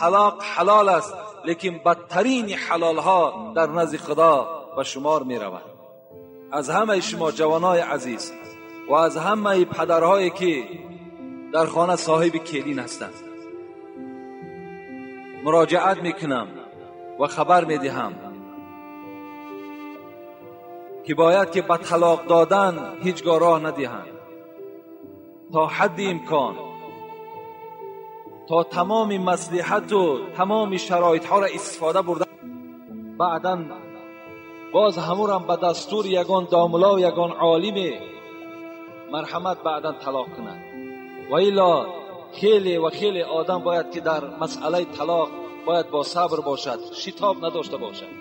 Талоқ ҳалол аст, лекин бадтарини ҳалолҳо дар назди Худо ба шумор меравад. Аз ҳамаи шумо ҷавонони азиз ва аз ҳамаи падарҳое ки дар хона соҳиби келин ҳастанд муроҷиат мекунам ва хабар медиҳам ки бояд ки ба талоқ додан ҳеҷгоҳ роҳ надиҳанд. То ҳадди имкон, то тамоми маслиҳату тамоми шароитҳоро истифода бурда, баъдан боз ҳамурам ба дастури ягон домла ва ягон олиме марҳамат баъдан талоқ кунад. Ва илло хеле ва хеле одам бояд ки дар масъалаи талоқ бояд бо сабр бошад, шитоб надошта бошад.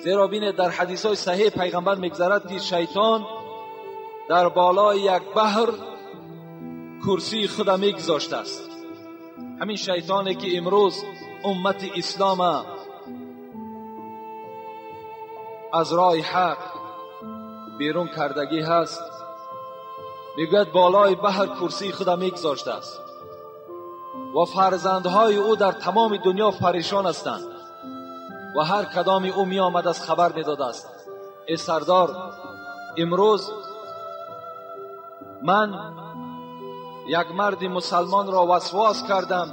Зеро бинед, дар ҳадисҳои саҳеҳ пайғамбар мегузарад ки шайтон дар болои як баҳр курсии худа мегузоштааст. Ҳамин шайтоне ки имрӯз уммати ислома аз роҳи ҳақ берун кардагӣ ҳаст, мегӯяд болои баҳр курсии худа мегузоштааст ва фарзандҳои ӯ дар тамоми дунё парешон ҳастанд ва ҳар кадоми ӯ меомадааст хабар медодааст: эй сардор, имрӯз ман як марди мусалмонро васвас кардам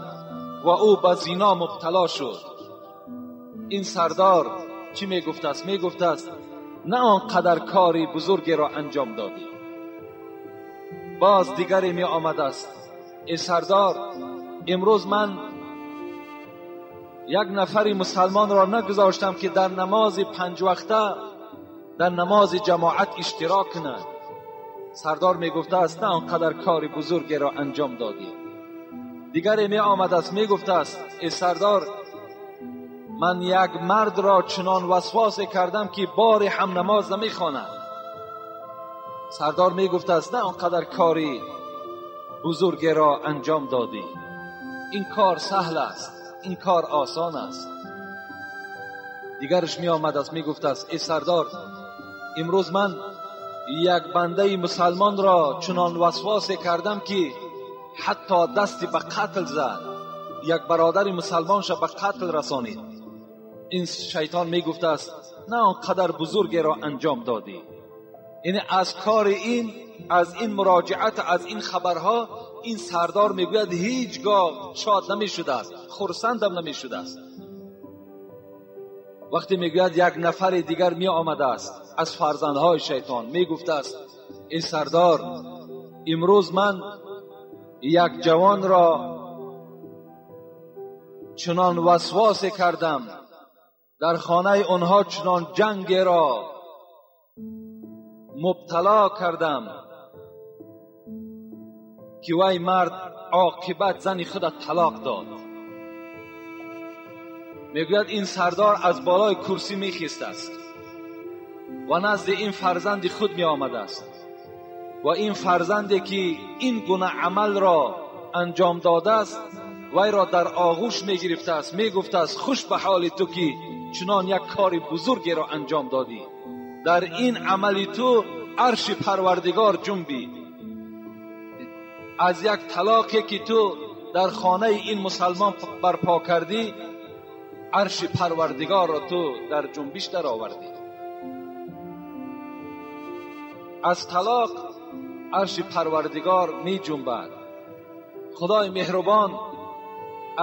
ва ӯ ба зино мубтало шуд. Ин сардор чӣ мегуфтааст? Мегуфтааст: на он қадар кори бузургеро анҷом додӣ. Боз дигаре меомадааст: эй сардор, имрӯз ман як нафари мусалмонро нагузоштам ки дар намози панҷвақта дар намози ҷамоат иштирок кунад. Сардор мегуфтааст: на он қадар кори бузургеро анҷом додӣ. Дигаре меомадааст, мегуфтааст: эй сардор, ман як мардро чунон васвасе кардам ки бори ҳам намоз намехонад. Сардор мегуфтааст: на он қадар кори бузургеро анҷом додӣ. Ин кор саҳл аст, ин кор осон аст. Дигараш меомадааст, мегуфтааст: эй сардор, имрӯз ман як бандаи мусалмонро чунон васвасе кардам ки ҳатто дасти ба қатл зад, як бародари мусалмонша ба қатл расонид. Ин шайтон мегуфтааст: на он қадар бузургеро анҷом додӣ. Яъне аз кори ин, аз ин муроҷиат, аз ин хабарҳо ин сардор мегӯяд ҳеҷ гоҳ шод намешудааст, хурсандам намешудааст. Вақте мегӯяд як нафари дигар меомадааст аз фарзандҳои шайтон, мегуфтааст: эй сардор, имрӯз ман як ҷавонро чунон васвасе кардам, дар хонаи онҳо чунон ҷангеро мубтало кардам ки вай мард оқибат зани худа талоқ дод. Мегӯяд ин сардор аз болои курсӣ мехистааст ва назди ин фарзанди худ меомадааст ва ин фарзанде ки ин гуна амалро анҷом додааст вайро дар оғӯш мегирифтааст, мегуфтааст: хуш ба ҳоли ту ки чунон як кори бузургеро анҷом додӣ, дар ин амали ту арши парвардигор ҷунбид. Аз як талоқе ки ту дар хонаи ин мусалмон барпо кардӣ, арши парвардигорро ту дар ҷунбиш даровардӣ. Аз талоқ арши парвардигор меҷунбад. Худои меҳрубон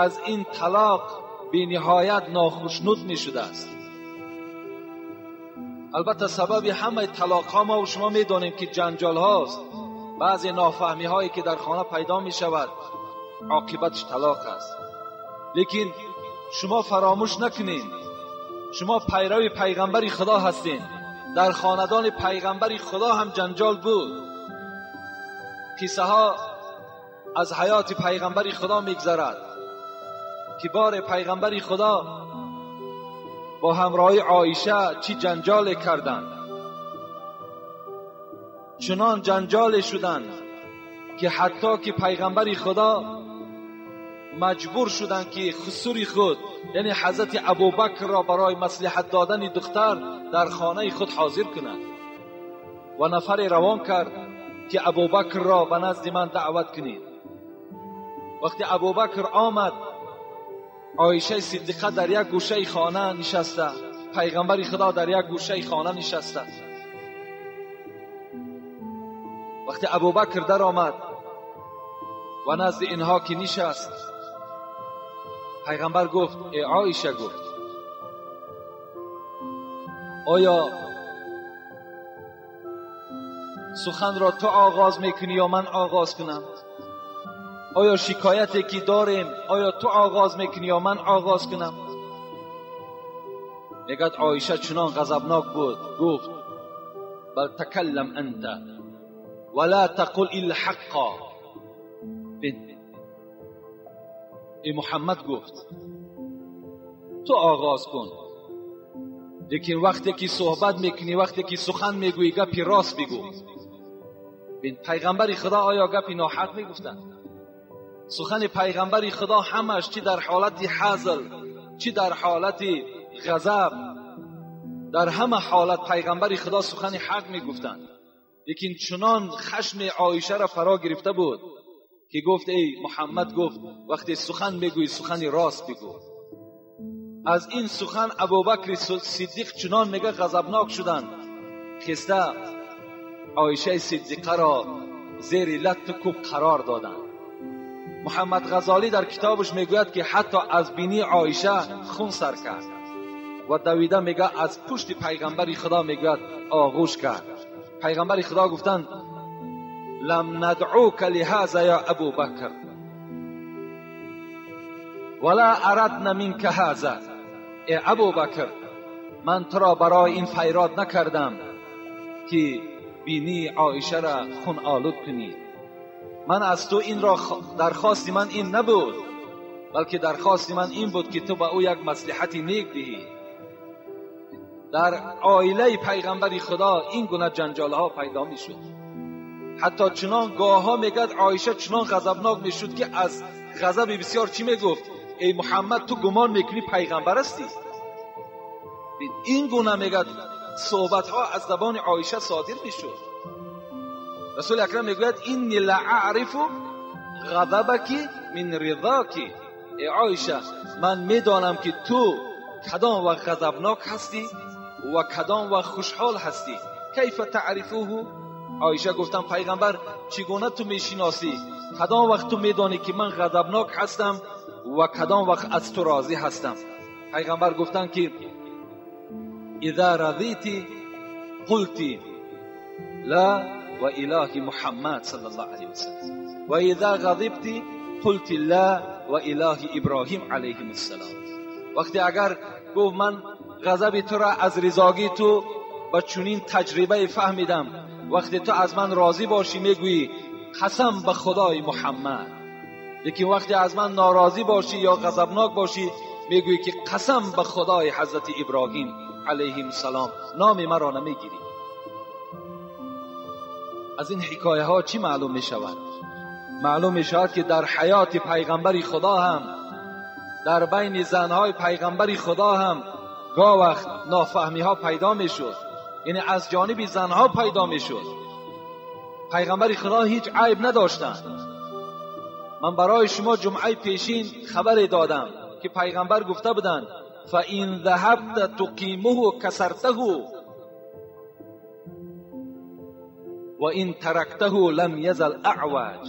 аз ин талоқ бениҳоят нохушнуд мешудааст. Албатта сабаби ҳамаи талоқҳо мо ва шумо медонем ки ҷанҷолҳост, баъзе нофаҳмиҳое ки дар хона пайдо мешавад, оқибатш талоқ аст. Лекин шумо фаромӯш накунед, шумо пайрави пайғамбари Худо ҳастед. Дар хонадони пайғамбари Худо ҳам ҷанҷол буд. Қиссаҳо аз ҳаёти пайғамбари Худо мегузарад ки бори пайғамбари Худо бо ҳамроҳи Оиша чӣ ҷанҷоле карданд. Чунон ҷанҷоле шуданд ки ҳатто ки пайғамбари Худо маҷбур шуданд ки хусури худ, яъне ҳазрати Абубакрро барои маслиҳат додани духтар дар хонаи худ ҳозир кунад ва нафаре равон кард ки Абубакрро ба назди ман даъват кунед. وقتی ابوبکر آمد، عایشه صدیقه در یک گوشه خانه نشسته، پیغمبر خدا در یک گوشه خانه نشسته. وقتی ابوبکر در آمد و نزد اینها که نشست، پیغمبر گفت ای عایشه، گفت آیا سخن را تو آغاز میکنی یا من آغاز کنم؟ آیا شکایتی که داریم آیا تو آغاز میکنی یا من آغاز کنم؟ میگد عایشه چنان غضبناک بود، گفت بل تکلم انت ولا تقل الا حقا. ای محمد، گفت تو آغاز کن، لیکن وقتی که صحبت میکنی، وقتی که سخن میگویی، گپی راست بگو. بین پیغمبر خدا آیا گپی ناحق میگفتن؟ سخن پیغمبر خدا همش چی در حالت حزل، چی در حالت غضب، در همه حالت پیغمبر خدا سخن حق میگفتند. لیکن چنان خشم عایشه را فرا گرفته بود که گفت ای محمد، گفت وقتی سخن میگویی سخن راست بگو. از این سخن ابوبکر صدیق چنان میگه غضبناک شدند، خسته عایشه صدیقه را زیر لط کوب قرار دادند. محمد غزالی در کتابش میگوید که حتی از بینی عایشه خون سر کرد و دویده میگه از پشت پیغمبر خدا میگوید آغوش کرد. پیغمبر خدا گفتند لم ندعوک لهذا یا ابو بکر ولا اردنا منک هذا. ای ابو بکر، من تو را برای این فیراد نکردم که بینی عایشه را خون آلود کنی. من از تو این را درخواست من این نبود، بلکه درخواست من این بود که تو به او یک مصلحت نیک دهی. در عائله پیغمبر خدا این گونه جنجال ها پیدا می شد. حتی چنان گاه ها میگد عایشه چنان غضبناک میشد که از غضب بسیار چی میگفت؟ ای محمد، تو گمان میکنی پیغمبر هستی؟ این گونه میگد صحبت ها از زبان عایشه صادر میشد. رسول اکرم میگوید اینی لاعرف غضبک من رضاک. ای عایشه، من میدانم که تو کدام وقت غضبناک هستی و کدام وقت خوشحال هستی. کیف تعرفوه؟ عایشه گفتم پیغمبر چگونه تو میشناسی؟ کدام وقت تو میدانی که من غضبناک هستم و کدام وقت از تو راضی هستم؟ پیغمبر گفتن که اذا رضیتی قلتی لا و اله محمد صلی الله علیه و سلم و اذا غضبتی قلت لا و اله ابراهیم علیه السلام. وقتی اگر گفت من غضب تو را از رضاگی تو با چنین تجربه فهمیدم، وقتی تو از من راضی باشی میگویی قسم به خدای محمد، لیکن وقتی از من ناراضی باشی یا غضبناک باشی میگویی که قسم به خدای حضرت ابراهیم علیه السلام، نام مرا نمیگیری. از این حکایه ها چی معلوم می شود؟ معلوم می شود که در حیات پیغمبر خدا هم، در بین زنهای پیغمبر خدا هم گاه وقت نافهمی ها پیدا می شد، یعنی از جانب زنها پیدا می شد. پیغمبر خدا هیچ عیب نداشتند. من برای شما جمعه پیشین خبر دادم که پیغمبر گفته بودند فَإِنْ ذَهَبْتَ تُقِيمُهُ كَسَرْتَهُ وَإِنْ تَرَكْتَهُ لَمْ يَزَلْ أَعْوَجَ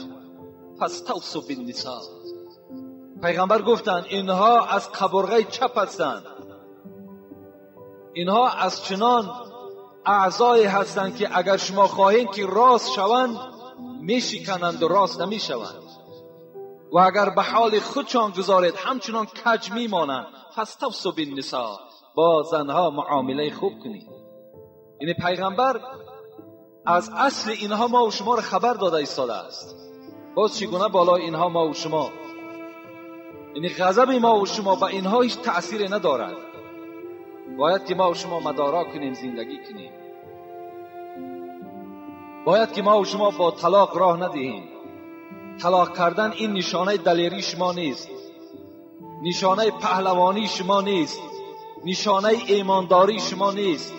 فَاسْتَوْصُوا بِالنِّسَاء. پیغمبر گفتند اینها از قبرغه چپ هستند، اینها از چنان اعضایی هستند که اگر شما خواهید که راست شوند میشکنند و راست نمیشوند، و اگر به حال خودشان گذارید همچنان کج میمانند. فاستوصوا بالنساء، با زنها معامله خوب کنید. یعنی پیغمبر از اصل اینها ما و شما را خبر داده ایستاده است. باز چگونه بالای اینها ما و شما، یعنی غضب ما و شما به اینها هیچ تأثیری ندارد. باید که ما و شما مدارا کنیم، زندگی کنیم. باید که ما و شما با طلاق راه ندهیم. طلاق کردن این نشانه دلیری شما نیست، نشانه پهلوانی شما نیست، نشانه ایمانداری شما نیست.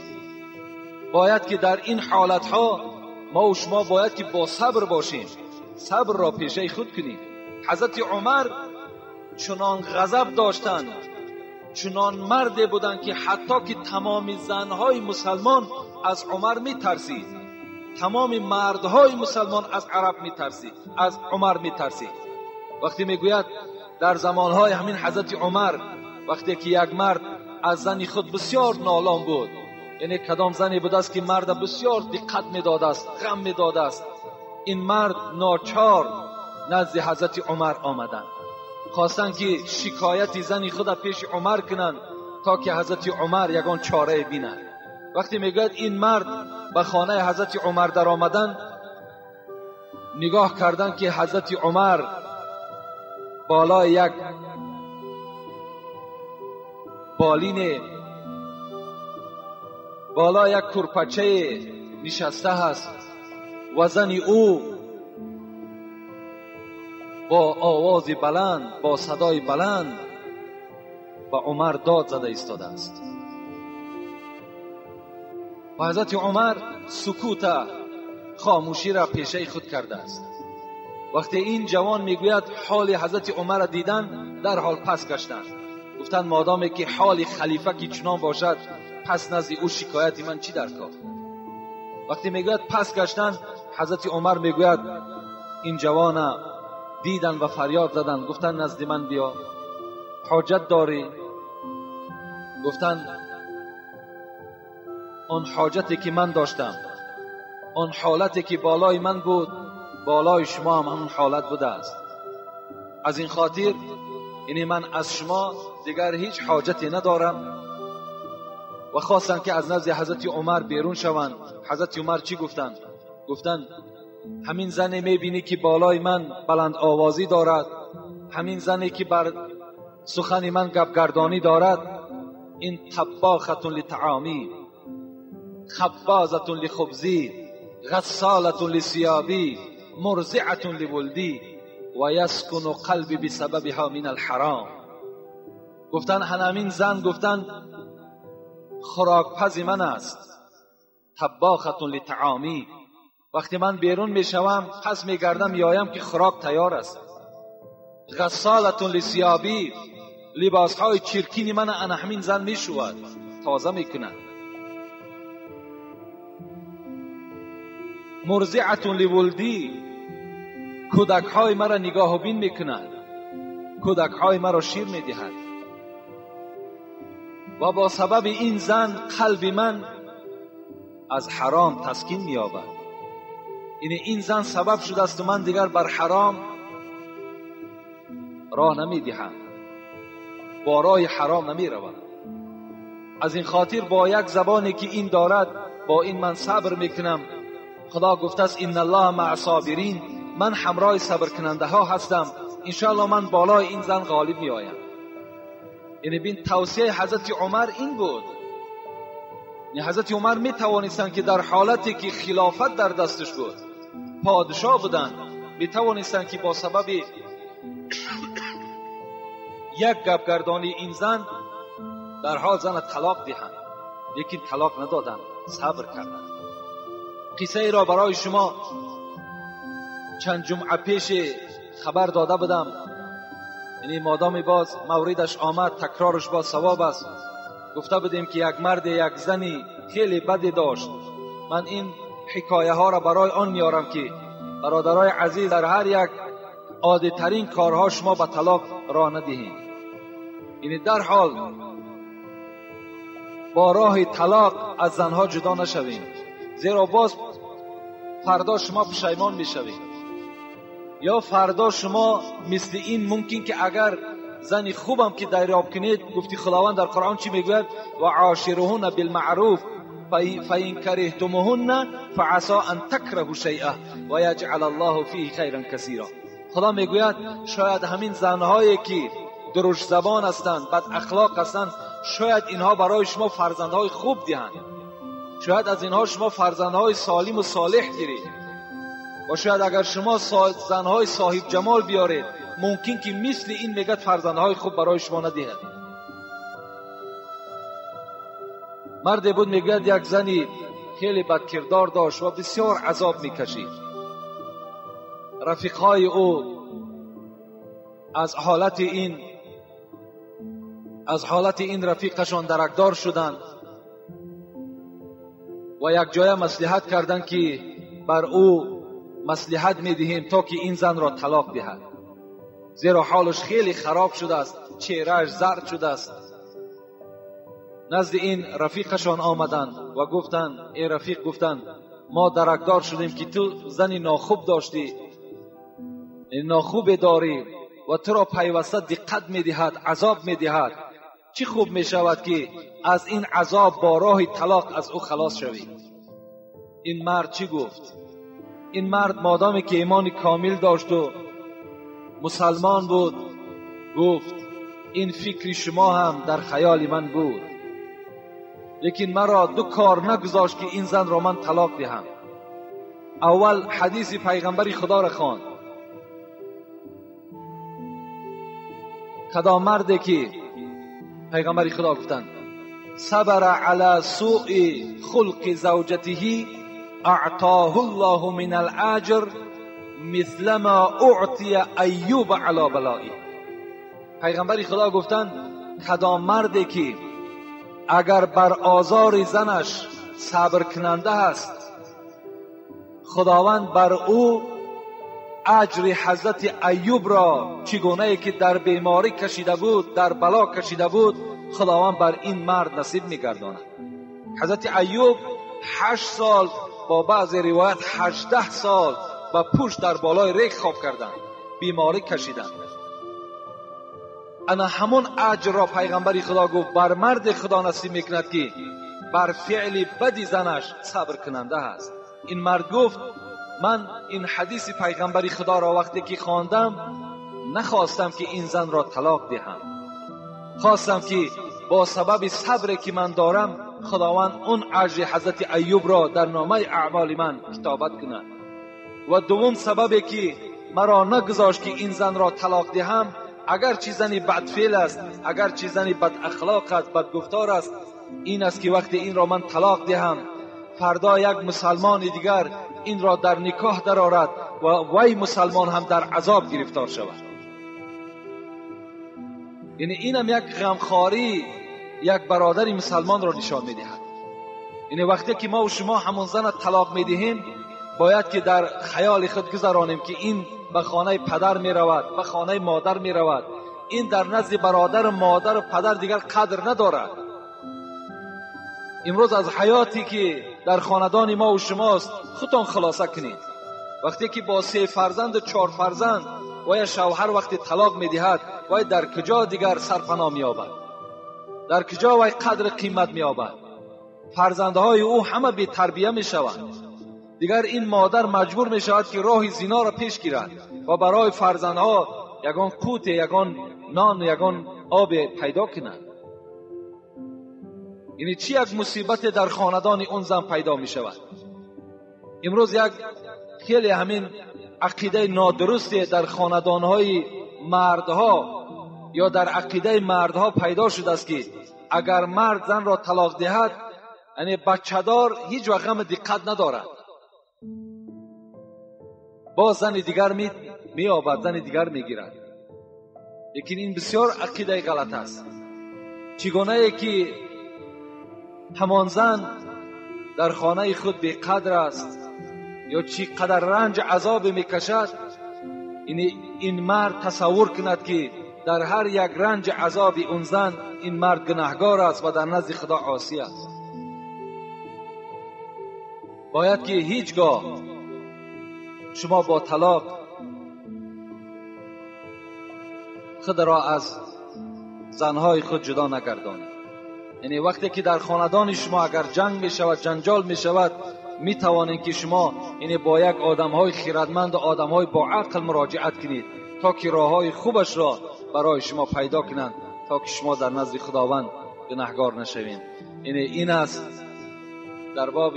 باید که در این حالتها ما و شما باید که با صبر باشیم، صبر را پیشه خود کنیم. ҳазрати Умар чунон ғазаб доштанд, чунон марде буданд ки ҳатто ки тамоми занҳои мусалмон аз Умар метарсид, тамоми мардҳои мусалмон аз араб метарсид, аз Умар метарсид. Вақте мегӯяд дар замонҳои ҳамин ҳазрати Умар, вақте ки як мард аз зани худ бисёр нолон буд, яъне кадом зане будааст ки марда бисёр диққат медодааст, ғам медодааст, ин мард ночор назди ҳазрати Умар омаданд, хостанд ки шикояти зани худро пеши Умар кунанд то ки ҳазрати Умар ягон чорае бинад. Вақте мегӯяд ин мард ба хонаи ҳазрати Умар даромаданд, нигоҳ карданд ки ҳазрати Умар болои як болине, болои як курпачае нишаста ҳаст ва зани ӯ бо овози баланд, бо садои баланд ба Умар дод зада истодааст. Ва ҳазрати Умар сукута, хомӯширо пешаи худ кардааст. Вақте ин ҷавон мегӯяд ҳоли ҳазрати Умарро дидан, дарҳол пас гаштанд. Гуфтанд модоме ки ҳоли халифа ки чунон бошад, пас назди ӯ шикояти ман чӣ дар кор? Вақте мегӯяд пас гаштанд, ҳазрати Умар мегӯяд ин ҷавона дидан ва фарёд заданд, гуфтанд назди ман биё, ҳоҷат дорӣ? Гуфтанд он ҳоҷате ки ман доштам, он ҳолате ки болои ман буд, болои шумо ҳам ҳамон ҳолат будааст. Аз ин хотир یعنی من از شما دیگر هیچ حاجتی ندارم. و خواستند که از نزد حضرت عمر بیرون شوند. حضرت عمر چی گفتند؟ گفتند همین زنی میبینی که بالای من بلند آوازی دارد، همین زنی که بر سخن من گپگردانی دارد، این طباخة لطعامی، خبازة لخبزی، غسالة لثيابی، مرضعة لولدی و یسکن قلبی بسببها من الحرام. گفتن همین زن، گفتن خوراکپز من است، طباخة لطعامی، وقتی من بیرون میشوم پس میگردم میایم که خوراک تیار است، غسالة لثيابی، لباسهای چرکین من انا همین زن میشود، تازه میکند، مرضعة لولدی، کودکهای مرا نگاه و بین میکند، کودکهای مرا شیر میدهد و با سبب این زن قلب من از حرام تسکین مییابد. یعنی این زن سبب شده است و من دیگر بر حرام راه نمیدهم، با راه حرام نمیروم. از این خاطر با یک زبانی که این دارد با این من صبر میکنم. خدا گفته است ان الله مع الصابرین، من همراه صبر کننده ها هستم، انشاءالله من بالای این زن غالب می آیم. یعنی بین توصیه حضرت عمر این بود. یعنی حضرت عمر می توانستند که در حالتی که خلافت در دستش بود، پادشاه بودند، می توانستند که با سبب یک گپگردانی این زن در حال زن طلاق دهند، لیکن طلاق ندادند، صبر کردند. قصه ای را برای شما چند جمعه پیش خبر داده بودم، یعنی مادام باز موردش آمد، تکرارش باز ثواب است. گفته بودیم که یک مرد یک زنی خیلی بدی داشت. من این حکایه ها را برای آن میارم که برادرای عزیز در هر یک عادی ترین کارها شما به طلاق راه ندهید. یعنی در حال با راه طلاق از زنها جدا نشویم، زیرا باز فردا شما پشیمان میشوید، یا فردا شما مثل این ممکن که اگر زنی خوبم که دریاب کنید، گفتی خداوند در قرآن چی میگوید؟ و عاشرهن بالمعروف فإن کرهتموهن فعسى ان تکرهوا شیئا و یجعل الله فیه خیرا کثیرا. خدا میگوید شاید همین زنهایی که درشت زبان هستند، بد اخلاق هستند، شاید اینها برای شما فرزندهای خوب دهند، شاید از اینها شما فرزندهای سالم و صالح گیرید، و شاید اگر شما زنهای صاحب جمال بیارید ممکن که مثل این میگد فرزندهای خوب برای شما ندهد. مردی بود میگوید یک زنی خیلی بدکردار داشت و بسیار عذاب میکشید. رفیقهای او، از حالت این رفیقشان درکدار شدند و یک جای مصلحت کردند که بر او مصلحت میدهیم تا که این زن را طلاق دهد، زیرا حالش خیلی خراب شده است، چهرهش زرد شده است. نزد این رفیقشان آمدند و گفتند ای رفیق، گفتند ما درکدار شدیم که تو زن ناخوب داشتی، ناخوب داری و تو را پیوسته دقت میدهد، عذاب میدهد. چی خوب میشود که از این عذاب با راه طلاق از او خلاص شوی. این مرد چی گفت؟ این مرد مادامی که ایمان کامل داشت و مسلمان بود، گفت این فکر شما هم در خیال من بود، لیکن مرا دو کار نگذاشت که این زن را من طلاق دهم. اول حدیث پیغمبر خدا را خواند، کدام مردی که پیغمبر خدا گفتند صبر علی سوء خلق زوجته اعطاه الله من الاجر مثل ما اعطی ایوب علی بلائه. پیغمبر خدا گفتند کدام مردی که اگر بر آزار زنش صبر کننده است، خداوند بر او اجر حضرت ایوب را چگونه که در بیماری کشیده بود، در بلا کشیده بود، خداوند بر این مرد نصیب می‌گرداند. حضرت ایوب 8 سال، با بعض روایت 18 سال با پوش در بالای ریگ خواب کردند، بیماری کشیدند. انا همون اجر را پیغمبر خدا گفت بر مرد خدا نصیب میکند که بر فعل بدی زنش صبر کننده است. این مرد گفت من این حدیث پیغمبر خدا را وقتی که خواندم نخواستم که این زن را طلاق دهم، خواستم که با سبب صبر که من دارم خداوند اون اجر حضرت ایوب را در نامه اعمال من کتابت کند. و دوم سببی که مرا نگذاشت که این زن را طلاق دهم، اگر چی زنی بدفعل است، اگر چی زنی بد اخلاق است، بدگفتار است، این است که وقتی این را من طلاق دهم فردا یک مسلمان دیگر این را در نکاح درآورد و وی مسلمان هم در عذاب گرفتار شود. یعنی اینم یک غمخواری یک برادر مسلمان را نشان میدهد. یعنی وقتی که ما و شما همون زن طلاق میدهیم باید که در خیال خود گذرانیم که این به خانه پدر می رود، به خانه مادر می رود، این در نزد برادر و مادر و پدر دیگر قدر ندارد. امروز از حیاتی که در خاندان ما و شماست خودتان خلاصه کنید. وقتی که با 3 فرزند و 4 فرزند و یا شوهر وقتی طلاق میدهد، وای در کجا دیگر سرپناه مییابد؟ در کجا وای قدر قیمت مییابد؟ فرزندهای او همه بی تربیه میشوند. دیگر این مادر مجبور میشود که راه زنا را پیش گیرد و برای فرزندها یگان قوت، یگان نان، یگان آب پیدا کند. یعنی چی یک مصیبت در خاندان اون زن پیدا می شود. امروز یک خیلی همین عقیده نادرستی در خاندانهای مردها یا در عقیده مردها پیدا شده است که اگر مرد زن را طلاق دهد، یعنی بچه دار هیچ وقت هم دقت ندارد، باز زن دیگر می آبد، زن دیگر می گیرد. لیکن این بسیار عقیده غلط است. چگونه که همان زن در خانه خود بی قدر است یا چی قدر رنج عذاب می کشد، این مرد تصور کند که در هر یک رنج عذاب اون زن این مرد گناهگار است و در نزد خدا عاصی است. باید که هیچگاه شما با طلاق خود را از زنهای خود جدا نگردانید. یعنی وقتی که در خاندان شما اگر جنگ می شود، جنجال می شود، می توانید که شما یعنی با یک آدمهای خیردمند و آدمهای با عقل مراجعت کنید تا که راههای خوبش را برای شما پیدا کنند تا که شما در نزد خداوند گناهگار نشوید. یعنی این است در باب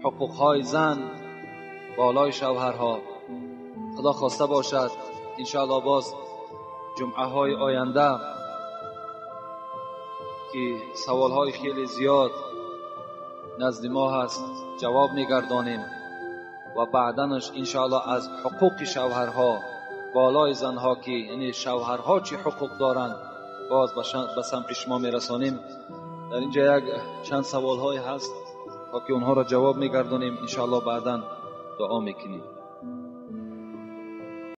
حقوقهای زن بالای شوهرها. خدا خواسته باشد انشاءالله باز جمعه های آینده که سوال های خیلی زیاد نزد ما هست جواب میگردانیم و بعدنش انشاءالله از حقوق شوهرها بالای زنها که یعنی شوهرها چی حقوق دارند باز به سمع شما میرسانیم. در اینجا یک چند سوال های هست تا که اونها را جواب میگردانیم. انشاءالله بعدا دعا میکنیم.